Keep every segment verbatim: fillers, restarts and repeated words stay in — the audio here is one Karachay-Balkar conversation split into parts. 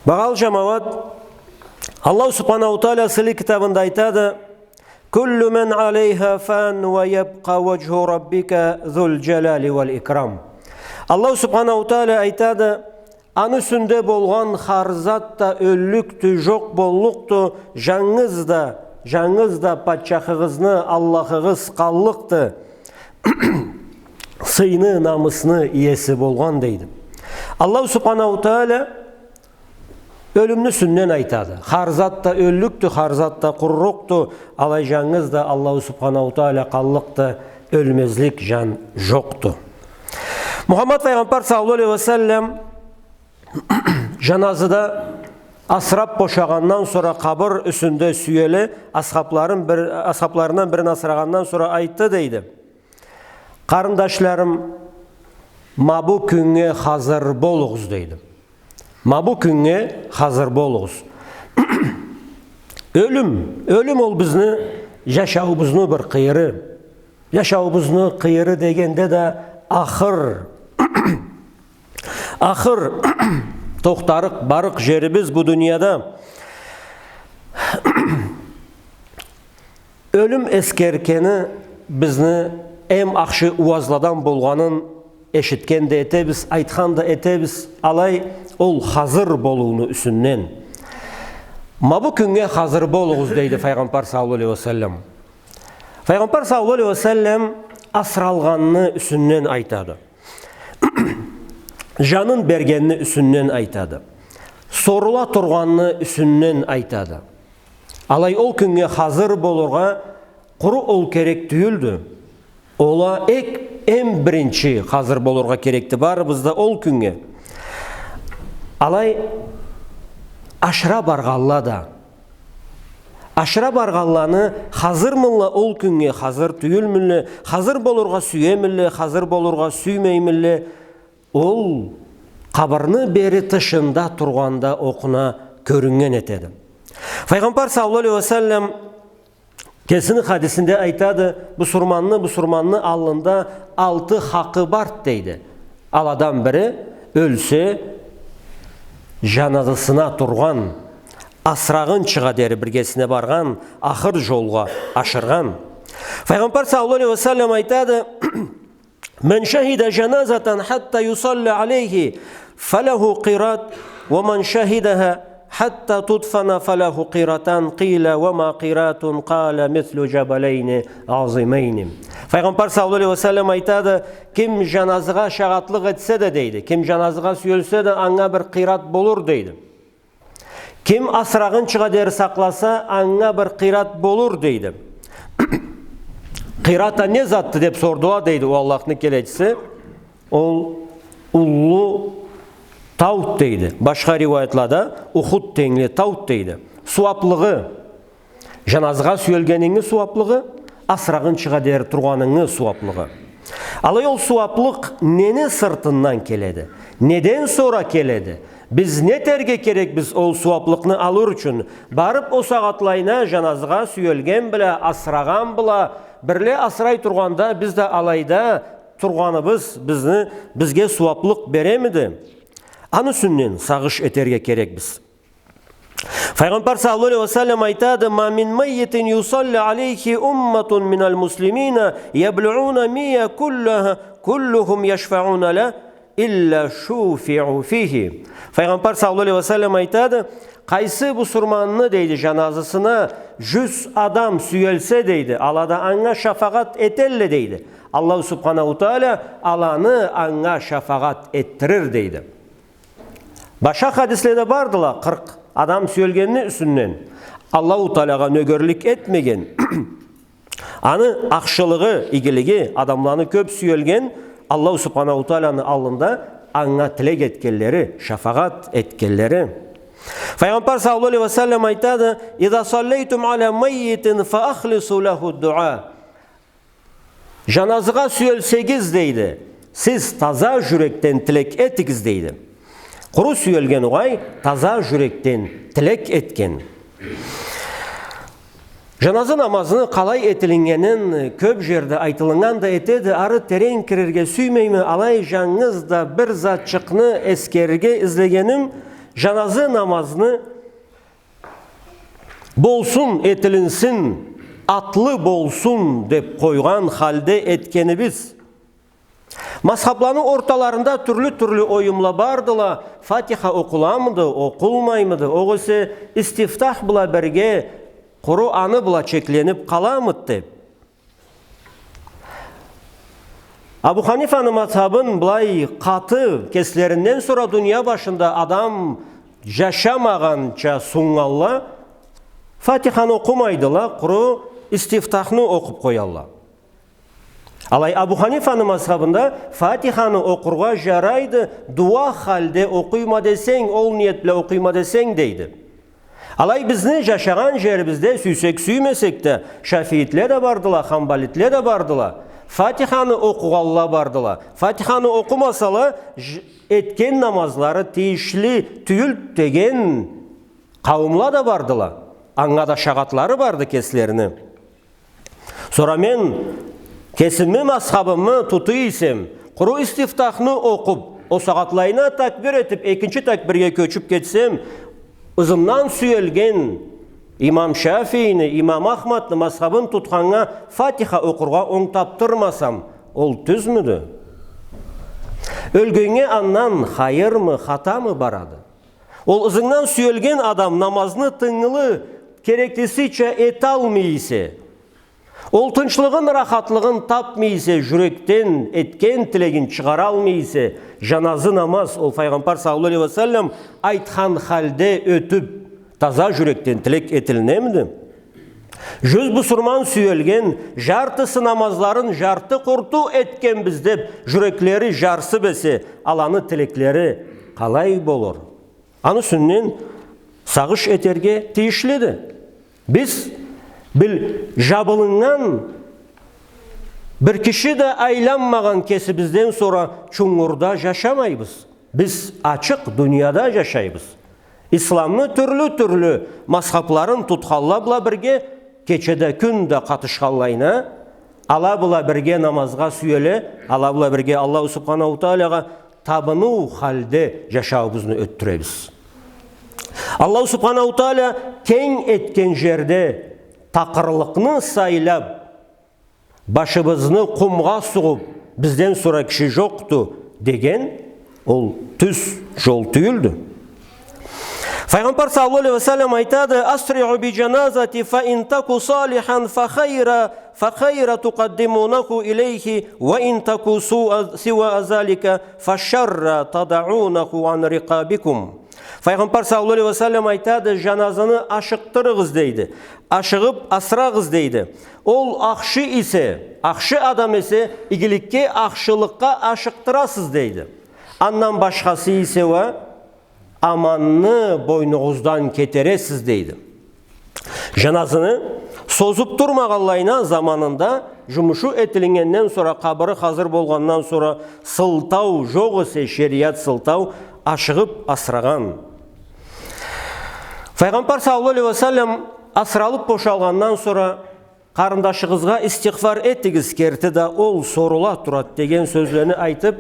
Багъалы джамауат, Аллаху Субханаху Тааля сыйлы китабында айтады: «Куллу ман алейха фан ва ябкъа ваджху раббика зул джалали вал икрам». Аллаху Субханаху Тааля айтады: «Аны юсюнде болгъан хар зат да ёллюкдю, джокъ боллукъду, джангыз да, джангыз да патчахыгъызны Аллахыгъыз къаллыкъды, сыйны, намысны иеси болгъан», — дейди. Аллаху Субханаху Тааля ёлюмню юсюнден айтады. Хар зат да ёллюкдю, хар зат да къурурукъду, алай джангыз да Аллаху Субханаху Тааля къаллыкъды, ёлмезлик джан джокъду. Мухаммад файгъамбар саллаллаху алейхи ва саллам джаназыда асыраб бошагъандан сора къабыр юсюнде сюеле, асхабларын бир, асхабларындан бирин асырагъандан сора айтды, дейди: «Къарындашларым, ма бу кюннге хазыр болугъуз», — дейди. «Ма бу кюннге хазыр болугъуз». Ёлюм, ёлюм ол бизни джашауубузну бир къыйыры. Джашауубузну къыйыры дегенде да ахыр, ахыр тохтарыкъ, барыкъ джерибиз бу дунияда. Ёлюм эсгерткени бизни эм ахшы уазладан болгъанын эшитген да этебиз, айтхан да этебиз, алай ол хазыр болууну юсюнден. «Ма бу кюннге хазыр болугъуз», — дейди файгъамбар саллаллаху алейхи ва саллам. Файгъамбар саллаллаху алейхи ва саллам асыралгъанны юсюнден айтады. Джанын бергенни юсюнден айтады. Сорула тургъанны юсюнден айтады. Алай ол кюннге хазыр болургъа къуру ол керек тюйюлдю. Ол а эк, эм биринчи хазыр болургъа керекди барыбыз да ол кюннге. Алай ашыра баргъанла да, ашыра баргъанланы хазырмылла ол кюннге, хазыр тюйюлмюлле, хазыр болургъа сюемилле, хазыр болургъа сюймеймилле, ол къабырны бери тышында тургъанда окъуна кёрюннген этеди. Файгъамбар саллаллаху алейхи ва саллам кесини хадисинде айтады: «Бусурманны, бусурманны аллында алты хакъы барды», — дейди. Аладан бири, ёлсе, джаназысына тургъан, асырагъынчыгъа дери биргесине баргъан, ахыр джолгъа ашыргъан. Файгъамбар саллаллаху алейхи ва саллам айтады: «Ман шахида джаназатан хатта юсалла алейхи фаляху къират, ва ман шахидаха хатта тудфана фаляху къиратан». Къиля: «Ва ма къиратун?» Къаля: «Мислю джабалейни азимейни». Файгъамбар саллаллаху алейхи ва саллам айтады: «Ким джаназыгъа шагъатлыкъ этсе да, — дейди, — ким джаназыгъа сюелсе да, анга бир къират болур», — дейди. «Ким асырагъынчыгъа дери сакъласа, анга бир къират болур», — дейди. «Къират а не затды?» — деб сордула, дейди, о Аллахны келечиси. «Ол уллу тауд», — дейди. Башха риуаятлада Ухуд тенгли тауд, дейди. Сууаблыгъы. Джаназыгъа сюелгенинги сууаблыгъы, асырагъынчыгъа дери тургъанынги сууаблыгъы. Алай ол сууаблыкъ нени сыртындан келеди? Неден сора келеди? Биз не этерге керекбиз ол сууаблыкъны алыр ючюн? Барыб о сагъатлайына джаназыгъа сюелген бла, асырагъан бла бирле асырай тургъанда, биз да алайда тургъаныбыз бизни, бизге сууаблыкъ беремиди? Аны юсюнден сагъыш этерге керекбиз. Файгъамбар саллаллаху алейхи ва саллам айтады: «Ма мин маййитин юсалли алейхи умматун миналь муслимина яблугъуна мия куллаха, куллухум яшфауна ля, илля шуфиу фихи». Файгъамбар саллаллаху алейхи ва саллам айтады: «Къайсы бусурманны, — дейди, — джаназысына джюз адам сюелсе, — дейди, — ала да анга шафагъат этелле, — дейди, — Аллаху Субханаху Тааля аланы анга шафагъат этдирир», — дейди. Башха хадиследе бардыла, къыркъ адам сюелгенни юсюнден, Аллаху Тааляга нёгерлик этмеген, аны ахшылыгъы, игилиги, адамланы кёб сюелген, Аллаху Субханаху Тааляны аллында анга тилек этгенлери, шафагъат этгенлери. Файгъамбар саллаллаху алейхи ва саллам айтады: «Иза саллейтум аля маййитин фа ахлису ляху дуа». Жаназыгъа сюелсегиз, дейди, сиз таза жюрекден тилек этигиз, дейди. Къуру сюелген угъай таза жюрекден тилек этген. Жаназы намазны къалай этилиннгенин кёп жерде айтылыннган да этеди, ары терен кирирге сюймейме, алай жангыз да бир затчыкъны эсгерирге излегеним, Жаназы намазны болсун, этилинсин, атлы болсун деп къойгъан халде этгенибиз. Мазхабланы орталарында тюрлю-тюрлю оюмла бардыла, Фатиха окъуламыды, окъулмаймыды, огъесе истифтах бла бирге къуру аны бла чекленип къаламыды деп. Абу Ханифаны мазхабын былай къаты, кеслеринден сора дуния башында адам жашамагъанча суннгалла, Фатиханы окъумайдыла, къуру истифтахны окъуп къоялла. Алай Абу Ханифаны мазхабында Фатиханы окъургъа жарайды, дуа халде окъуйма десенг, ол ниет бла окъуйма десенг, дейди. Алай бизни жашагъан жерибизде, сюйсек, сюймесек да, шафиитле да бардыла, хамбалитле да бардыла, Фатиханы окъугъанла бардыла. Фатиханы окъумасала, ж-, этген намазлары тийишли тюйюл деген къауумла да бардыла. Анга да шагъатлары барды кеслерини. Сора мен кесими мазхабымы тута эсем, къуру истифтахны окъуп, ол сагъатлайына такбир этип, экинчи такбирге кёчюп кетсем, ызымдан сюелген имам Шафиини, имам Ахмадны мазхабын тутханнга Фатиха окъургъа онг тапдырмасам, ол тюзмюдю? Ёлгеннге андан хайырмы, хатамы барады? Ол ызынгдан сюелген адам намазны тынгылы, кереклисича эталмай эсе, ол тынчлыгъын, рахатлыгъын тапмай эсе, жюрекден этген тилегин чыгъаралмай эсе, жаназы намаз, ол Файгъамбар саллаллаху алейхи ва саллам айтхан халде ётюп, таза жюрекден тилек этилинемиди? Жюз бусурман сюелген, жартысы намазларын жарты-къурту этгенбиз деп, жюреклери жарсып эсе, аланы тилеклери къалай болур? Аны юсюнден сагъыш этерге тийишлиди. Биз бир жабылыннган, бир киши да айланмагъан кесибизден сора чунгурда жашамайбыз. Биз ачыкъ дунияда жашайбыз. Исламны тюрлю-тюрлю мазхабларын тутханла бла бирге кече да, кюн да къатышханлайына, ала бла бирге намазгъа сюеле, ала бла бирге Аллаху Субханаху Таалагъа табыныу халде жашауубузну ётдюребиз. Аллаху Субханаху Таала кенг этген жерде такъырлыкъны сайлап, башыбызны къумгъа сугъуп, бизден сора киши жокъду деген, ол тюз жол тюйюлдю. Файгъамбар саллаллаху алейхи ва саллам айтады: «Асриу би жаназати, фа ин таку салихан фа хайра, фа хайра тукъаддимунаху илейхи, ва ин таку суа, сиуа залика, фа шарра тадаунаху ан рикъабикум». Файгъамбар саллаллаху алейхи ва саллам айтады: «Жаназыны ашыкъдырыгъыз», — дейди. «Ашыгъып асырагъыз», — дейди. «Ол ахшы эсе, ахшы адам эсе, игиликге ахшылыкъгъа ашыкъдырасыз», — дейди. «Андан башхасы эсе уа аманны бойнугъуздан кетересиз», — дейди. Жаназыны созуп турмагъанлайына, заманында, жумушу этилиннгенден сора, къабыры хазыр болгъандан сора, сылтау жокъ эсе, шериат сылтау, ашыгъып асырагъан. Файгъамбар саллаллаху алейхи ва саллам асыралып бошалгъандан сора, «Къарындашыгъызгъа истигъфар этигиз, керти да ол сорула турады» деген сёзлени айтып,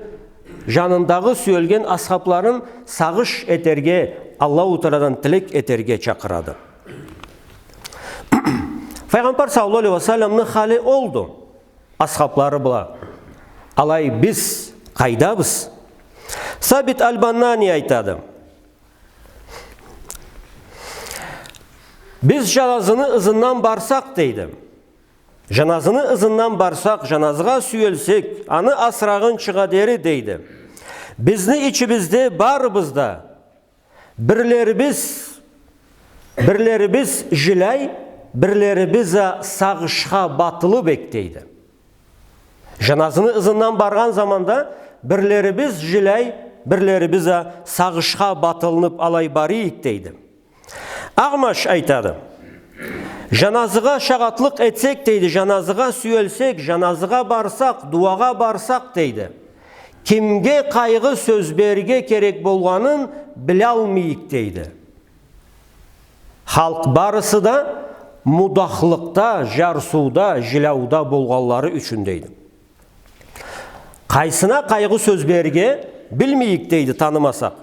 жанындагъы сюелген асхабларын сагъыш этерге, Аллаху Тааладан тилек этерге чакъырады. Файгъамбар саллаллаху алейхи ва салламны халы олду, асхаблары бла. Алай биз къайдабыз? Сабит аль-Баннани айтады: «Биз жаназыны ызындан барсакъ, — дейди, — жаназыны ызындан барсакъ, жаназыгъа сюелсек, аны асырагъынчыгъа дери, — дейди, — бизни ичибизде барыбыз да, бирлерибиз, бирлерибиз жиляй, бирлерибиз а сагъышха батылып эк», — дейди. Жаназыны ызындан баргъан заманда бирлерибиз жиляй, бирлерибиз а сагъышха батылынып алай барыйыкъ, дейди. Агъмаш айтады: «Жаназыгъа шагъатлыкъ этсек, — дейди, — жаназыгъа сюелсек, жаназыгъа барсакъ, дуагъа барсакъ, — дейди, — кимге къайгъы сёз берирге керек болгъанын билалмайыкъ», — дейди. «Халкъ барысы да мудахлыкъда, жарсыуда, жиляуда болгъанлары ючюн», — дейди. Къайсына къайгъы сёз берирге билмейик, дейди, танымасакъ.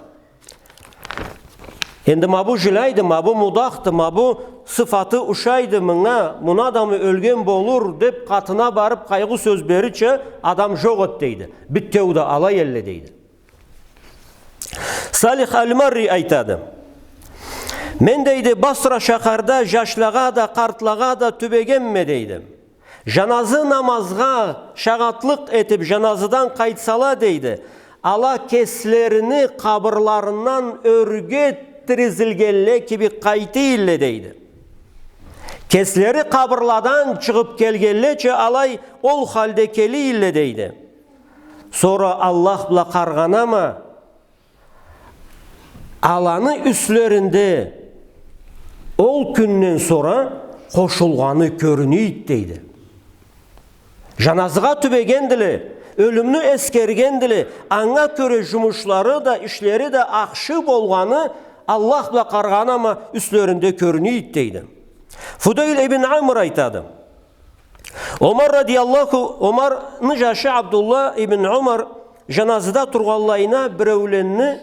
Энди ма бу жиляйды, ма бу мудахды, ма бу сыфаты ушайды мынга, муну адамы ёлген болур деп, къатына барып, къайгъы сёз берирча адам жокъ эди, дейди. Битеу да алай элле, дейди. Салих Аль-Марри айтады: «Мен, — дейди, — Басра шахарда жашлагъа да, къартлагъа да тюбегенме, — дейди. — Жаназы намазгъа шагъатлыкъ этип, жаназыдан къайтсала, — дейди, — ала кеслерини къабырларындан ёрге тиризилгенле кибик къайта эдиле, — дейди. — Кеслери къабырладан чыгъып келгенлеча алай ол халде кела эдиле, — дейди. — Сора Аллах бла къаргъанама, аланы юслеринде ол кюнден сора къошулгъаны кёрюне эди, — дейди. — Жаназыгъа тюбегендиле, ёлюмню эсгергендиле, анга кёре жумушлары да, ишлери да ахшы болгъаны Аллах бла къаргъанама юслеринде кёрюне эди», — дейди. Фудейл ибн Амр айтады: Омар радияллаху, Омарны жашы Абдулла ибн Омар жаназыда тургъанлайына биреуленни: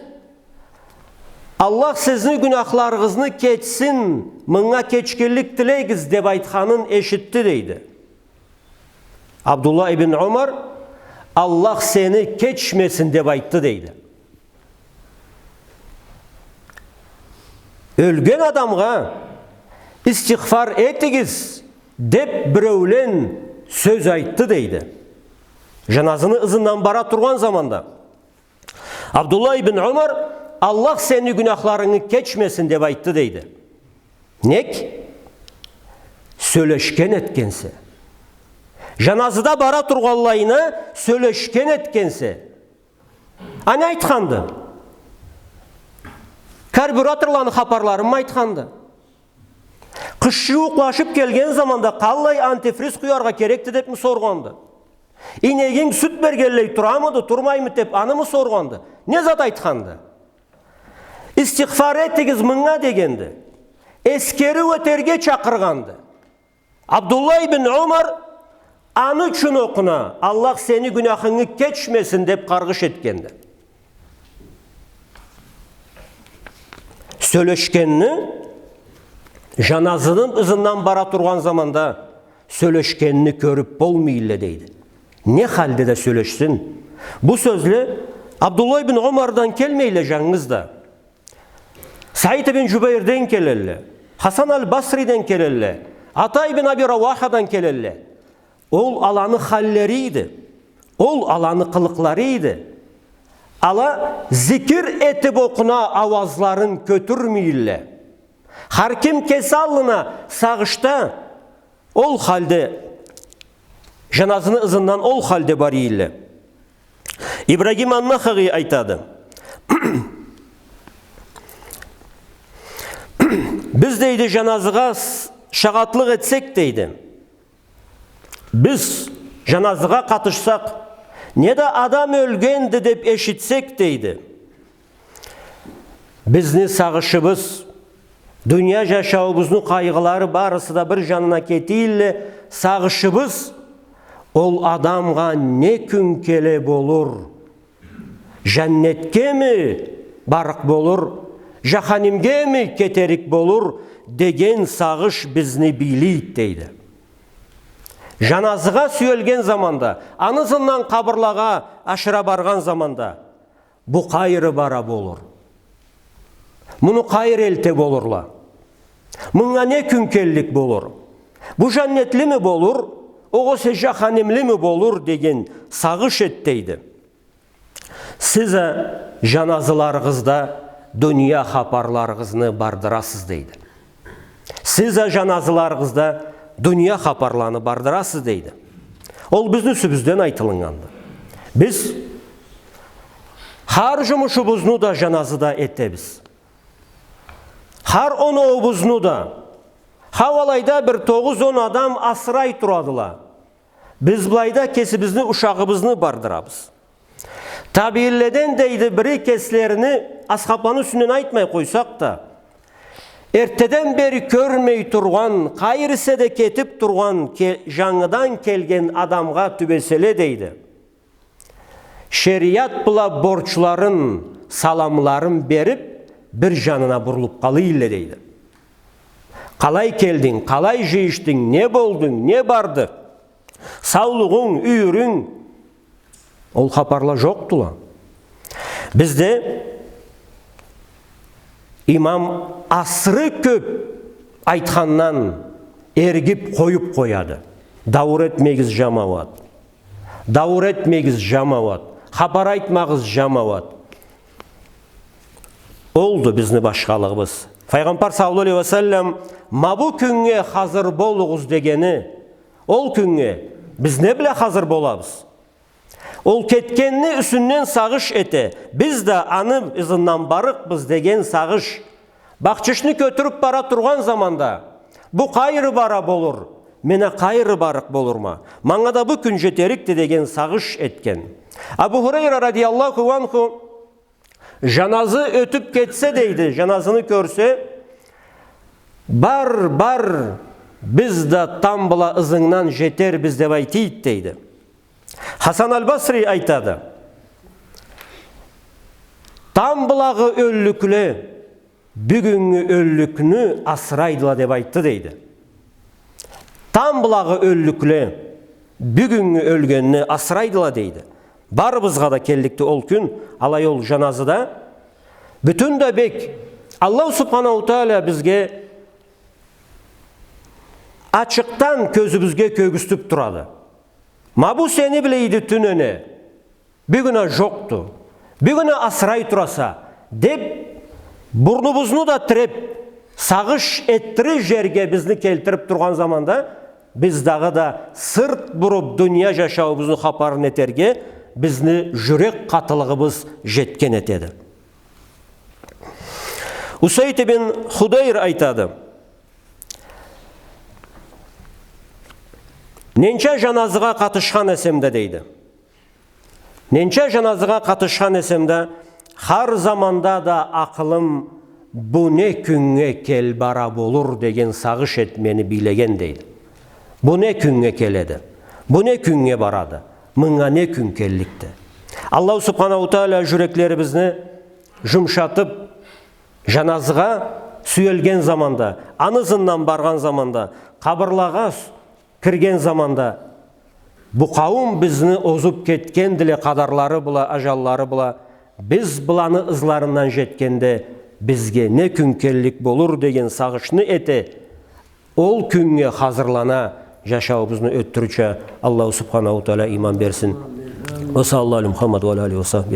«Аллах сизни гюнахларыгъызны кечсин, мынга кечгинлик тилегиз», — деп айтханын эшитди, дейди. Абдулла ибн Омар: «Аллах сени кечмесин», — деп айтды, дейди. Ёлген адамгъа «истигъфар этигиз» деп биреулен сёз айтды, дейди. Жаназыны ызындан бара тургъан заманда Абдулла ибн Омар: «Аллах сени гюнахларынгы кечмесин», — деп айтды, дейди. Нек? Сёлешген этгенсе. Жаназыда бара тургъанлайына сёлешген этгенсе. А не айтханды? Карбюраторланы хапарларынмы айтханды? Къыш жууукълашып келген заманда къаллай антифриз къуяргъа керекди депми соргъанды? Инегинг сют бергенлей турамыды, турмаймыды деп анымы соргъанды? Не зат айтханды? «Истигъфар этигиз мынга» дегенди. Эсгериу этерге чакъыргъанды. Абдулла ибн Омар аны ючюн окъуна: «Аллах сени гюнахынгы кечмесин», — деп къаргъыш этгенди. Сёлешгенни, жаназыны ызындан бара тургъан заманда сёлешгенни кёрюп болмай эдиле, дейди. Не халде да сёлешсин. Бу сёзле Абдулла ибн Омардан келмейле жангыз да. Саид ибн Жубейрден келелле, Хасан аль-Басриден келелле, Ата ибн Аби Рауахадан келелле. Ол аланы халлери эди, ол аланы къылыкълары эди. Ала зикир этип окъуна ауазларын кётюрмей эдиле. Хар ким кеси аллына сагъышда ол халде, жаназыны ызындан ол халде бара эдиле. Ибрагим ан-Нахаи айтады: «Биз, — дейди, — жаназыгъа с-, шагъатлыкъ этсек, — дейди, — биз жаназыгъа къатышсакъ, неда адам ёлгенди деп эшитсек, — дейди, — бизни сагъышыбыз, дуния жашауубузну къайгъылары барысы да бир жанына кете эдиле, сагъышыбыз, ол адамгъа не кюн келе болур? Жаннетгеми барыкъ болур, жаханимгеми кетерик болур деген сагъыш бизни бийлейди», — дейди. Жаназыгъа сюелген заманда, аны ызындан къабырлагъа ашыра баргъан заманда, бу къайры бара болур? Муну къайры элте болурла? Мынга не кюн келлик болур? Бу жаннетлими болур, огъесе жаханимлими болур деген сагъыш эт, дейди. Сиз а жаназыларыгъызда дуния хапарларыгъызны бардырасыз, дейди. Сиз а жаназыларыгъызда дуния хапарланы бардырасыз, дейди. Ол бизни юсюбюзден айтылыннганды. Биз хар жумушубузну да жаназыда этебиз. Хар оноуубузну да. Хау алайда бир тогъуз-он адам асырай турадыла. Биз былайда кесибизни, ушагъыбызны бардырабыз. Табиинледен, дейди, бири кеслерини, асхабланы юсюнден айтмай къойсакъ да, эртеден бери кёрмей тургъан, къайры эсе да кетип тургъан ке-, жангыдан келген адамгъа тюбеселе, дейди, шериат бла борчларын, саламларын берип, бир жанына бурулуп къалыйла, дейди. Къалай келдинг, къалай жыйышдынг, не болдунг, не барды? Саулугъунг, юйюрюнг, ол хапарла жокъдула. Бизде имам асыры кёп айтхандан эргип къоюп къояды. Дауур этмегиз, жамауат. Дауур этмегиз, жамауат. Хапар айтмагъыз, жамауат. Олду бизни башхалыгъыбыз. Файгъамбар саллаллаху алейхи ва саллам, ма бу кюннге хазыр болугъуз дегени, ол кюннге биз не бла хазыр болабыз? Ол кетгенни юсюнден сагъыш эте, биз да аны ызындан барыкъбыз деген сагъыш. Бахчышны кётюрюп бара тургъан заманда, бу къайры бара болур, мен а къайры барыкъ болурма, манга да бу кюн жетерикди деген сагъыш этген. Абу Хурайра радияллаху анху, жаназы ётюп кетсе, дейди, жаназыны кёрсе, бар, бар, биз да там бла ызынгдан жетербиз деп айтыйды, дейди. Хасан аль-Басри айтады, там благъы ёллюкле бюгюннгю ёллюкню асырайдыла деп айтды, дейди. Там благъы ёллюкле бюгюннгю ёлгенни асырайдыла, дейди. Барыбызгъа да келликди ол кюн, алай ол жаназыда. Бютюн да бек Аллаху субханаху тааля бизге ачыкъдан кёзюбюзге кёргюзтюп турады. Ма бу сени бла эди тюн эне, бюгюн а жокъду. Бюгюн а асырай тураса, деп, бурнубузну да тиреп, сагъыш этдирир жерге бизни келтирип тургъан заманда, биз дагъыда сырт буруп, дуния жашауубузну хапарын этерге бизни жюрек къатылыгъыбыз жетген этеди. Усайд ибн Худайр айтады: «Ненча жаназыгъа къатышхан эсем да, — дейди, — ненча жаназыгъа къатышхан эсем да, хар заманда да акъылым бу не кюннге кел бара болур деген сагъыш эт мени бийлеген», — дейди. Бу не кюннге келеди? Бу не кюннге барады? Мынга не кюн келликди? Аллаху субханаху тааля жюреклерибизни жумшатып, жаназыгъа сюелген заманда, аны ызындан баргъан заманда, къабырлагъа с-, кирген заманда, бу къауум бизни озуп кетгендиле къадарлары бла, ажаллары бла, биз быланы ызларындан жетгенде, бизге не кюн келлик болур деген сагъышны эте, ол кюннге хазырлана, жашауубузну ётдюрюрча Аллаху субханаху тааля иман берсин. Ва саллаллаху аля Мухаммад ва аля алихи ва сахбихи.